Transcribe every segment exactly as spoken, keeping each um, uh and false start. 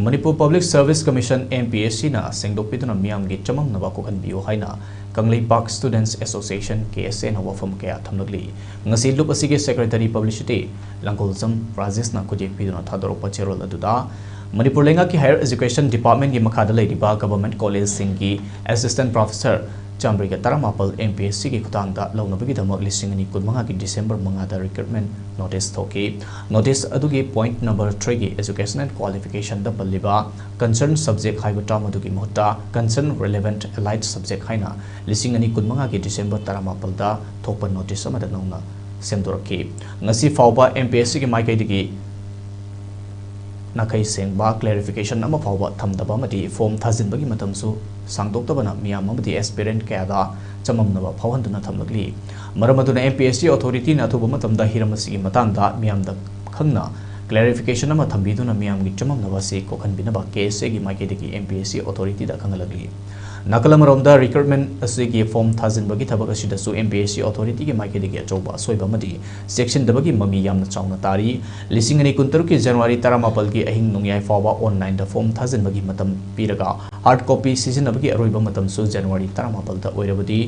Manipur Public Service Commission, M P S C ꯅ ꯁꯦꯡꯗꯣꯛꯄꯤꯗꯨꯅ ꯃꯤꯌꯥꯝꯒꯤ ꯆꯃꯝꯅꯕ ꯀꯣꯛꯍꯟꯕꯤꯌꯨ ꯍꯥꯏꯅ Kangleipak Students Association, K S A ꯅ ꯋꯥꯐꯝ ꯀꯌꯥ ꯊꯝꯂꯛꯂꯤ꯫ ꯉꯁꯤ ꯂꯨꯞ ꯑꯁꯤꯒꯤ Secretary Publicity ꯂꯪꯒꯣꯜꯖꯝ ꯔꯥꯖꯦꯁꯅ ꯈꯨꯠꯌꯦꯛ ꯄꯤꯗꯨꯅ ꯊꯥꯗꯣꯔꯛꯄ ꯆꯦꯔꯣꯜ ꯑꯗꯨꯗ, ꯃꯅꯤꯄꯨꯔ ꯂꯩꯉꯥꯛꯀꯤ Higher Education Department ꯀꯤ ꯃꯈꯥꯗ ꯂꯩꯔꯤꯕ Government College ꯁꯤꯡꯒꯤ Assistant Professor ꯆꯥꯃꯔꯤꯒ ꯇꯔꯥꯃꯥꯄꯜ M P S C ꯒꯤ ꯈꯨꯠꯊꯥꯡꯗ ꯂꯧꯅꯕꯒꯤꯗꯃꯛ ꯂꯤꯁꯤꯡ ꯑꯅꯤ ꯀꯨꯟꯃꯉꯥꯒꯤ December ꯃꯉꯥꯗ recruitment notice ꯊꯣꯛꯈꯤ꯫ Notice ꯑꯗꯨꯒꯤ point number three ꯒꯤ Education and Qualification ꯗ ꯄꯜꯂꯤꯕ concerned subject ꯍꯥꯏꯕ term ꯑꯗꯨꯒꯤ ꯃꯍꯨꯠꯇ concerned relevant allied subject ꯍꯥꯏꯅ ꯂꯤꯁꯤꯡ ꯑꯅꯤ ꯀꯨꯟꯃꯉꯥꯒꯤ December ꯇꯔꯥꯃꯥꯄꯜꯗ ꯊꯣꯛꯄ notice ꯑꯃꯗ ꯅꯧꯅ ꯁꯦꯝꯗꯣꯔꯛꯈꯤ꯫ ꯉꯁꯤ ꯐꯥꯎꯕ M P S C ꯒꯤ ꯃꯥꯏꯀꯩꯗꯒꯤ ꯅꯥꯈꯩ ꯁꯦꯡꯕ clarification ꯑꯃ ꯐꯥꯎꯕ ꯊꯝꯗꯕ ꯑꯃꯗꯤ form ꯊꯥꯖꯤꯟꯕꯒꯤ ꯃꯇꯝꯁꯨ ꯁꯥꯡꯗꯣꯛꯇꯕꯅ ꯃꯤꯌꯥꯝ ꯑꯃꯗꯤ aspirant ꯀꯌꯥꯗ ꯆꯃꯝꯅꯕ ꯐꯥꯎꯍꯟꯗꯨꯅ ꯊꯝꯂꯛꯂꯤ꯫ ꯃꯔꯝ ꯑꯗꯨꯅ M P S C authority ꯅ ꯑꯊꯨꯕ ꯃꯇꯝꯗ ꯍꯤꯔꯝ ꯑꯁꯤꯒꯤ ꯃꯇꯥꯡꯗ ꯃꯤꯌꯥꯝꯗ ꯈꯪꯅ clarification ꯑꯃ ꯊꯝꯕꯤꯗꯨꯅ ꯃꯤꯌꯥꯝꯒꯤ ꯆꯃꯝꯅꯕ ꯑꯁꯤ ꯀꯣꯛꯍꯟꯕꯤꯅꯕ K S A ꯒꯤ ꯃꯥꯏꯀꯩꯗꯒꯤ M P S C authority ꯗ ꯈꯪꯍꯜꯂꯛꯂꯤ꯫ ꯅꯥꯀꯜ ꯑꯃꯔꯣꯝꯗ, recruitment ꯑꯁꯤꯒꯤ form ꯊꯥꯖꯤꯟꯕꯒꯤ ꯊꯕꯛ ꯑꯁꯤꯗꯁꯨ M P S C authority ꯒꯤ ꯃꯥꯏꯀꯩꯗꯒꯤ ꯑꯆꯧꯕ ꯑꯁꯣꯏꯕ ꯑꯃꯗꯤ ꯆꯦꯛꯁꯤꯟꯗꯕꯒꯤ ꯃꯃꯤ ꯌꯥꯝꯅ ꯆꯥꯎꯅ ꯇꯥꯔꯤ꯫ ꯂꯤꯁꯤꯡ ꯑꯅꯤ ꯀꯨꯟꯇꯔꯨꯛꯀꯤ January ꯇꯔꯥꯃꯥꯄꯜꯒꯤ ꯑꯍꯤꯡ ꯅꯣꯡꯌꯥꯏ ꯐꯥꯎꯕ online ꯗ form ꯊꯥꯖꯤꯟꯕꯒꯤ ꯃꯇꯝ ꯄꯤꯔꯒ, hard copy ꯁꯤꯖꯤꯟꯅꯕꯒꯤ ꯑꯔꯣꯏꯕ ꯃꯇꯝꯁꯨ January ꯇꯔꯥꯃꯥꯄꯜꯗ ꯑꯣꯏꯔꯕꯗꯤ,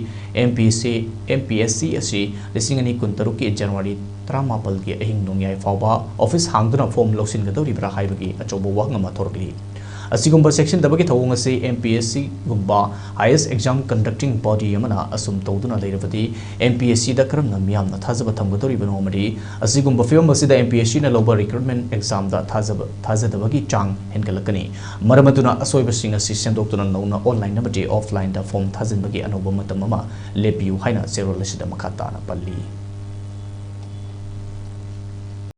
M P C, M P S C ꯑꯁꯤ ꯂꯤꯁꯤꯡ ꯑꯅꯤ ꯀꯨꯟꯇꯔꯨꯛꯀꯤ January ꯇꯔꯥꯃꯥꯄꯜꯒꯤ ꯑꯍꯤꯡ ꯅꯣꯡꯌꯥꯏ ꯐꯥꯎꯕ office ꯍꯥꯡꯗꯨꯅ form ꯂꯧꯁꯤꯟꯒꯗꯧꯔꯤꯕ꯭ꯔꯥ ꯍꯥꯏꯕꯒꯤ ꯑꯆꯧꯕ ꯋꯥꯍꯪ ꯑꯃ ꯊꯣꯔꯛꯂꯤ꯫ ꯑꯁꯤꯒꯨꯝꯕ ꯆꯦꯛꯁꯤꯟꯗꯕꯒꯤ ꯊꯧꯑꯣꯡ ꯑꯁꯤ M P S C ꯒꯨꯝꯕ highest exam conducting body ꯑꯃꯅ ꯑꯁꯨꯝ ꯇꯧꯗꯨꯅ ꯂꯩꯔꯕꯗꯤ, M P S C ꯗ ꯀꯔꯝꯅ ꯃꯤꯌꯥꯝꯅ ꯊꯥꯖꯕ ꯊꯝꯒꯗꯧꯔꯤꯕꯅꯣ ꯑꯃꯗꯤ ꯑꯁꯤꯒꯨꯝꯕ ꯐꯤꯚꯝ ꯑꯁꯤꯗ M P S C ꯅ ꯂꯧꯕ recruitment exam ꯗ ꯊꯥꯖꯕ, ꯊꯥꯖꯗꯕꯒꯤ ꯆꯥꯡ ꯍꯦꯟꯒꯠꯂꯛꯀꯅꯤ꯫ ꯃꯔꯝ ꯑꯗꯨꯅ ꯑꯁꯣꯏꯕꯁꯤꯡ ꯑꯁꯤ ꯁꯦꯝꯗꯣꯛꯇꯨꯅ ꯅꯧꯅ online ꯑꯃꯗꯤ offline ꯗ form ꯊꯥꯖꯤꯟꯕꯒꯤ ꯑꯅꯧꯕ ꯃꯇꯝ ꯑꯃ ꯂꯦꯞꯄꯤꯌꯨ ꯍꯥꯏꯅ ꯆꯦꯔꯣꯜ ꯑꯁꯤꯗ ꯃꯈꯥ ꯇꯥꯅ ꯄꯜꯂꯤ꯫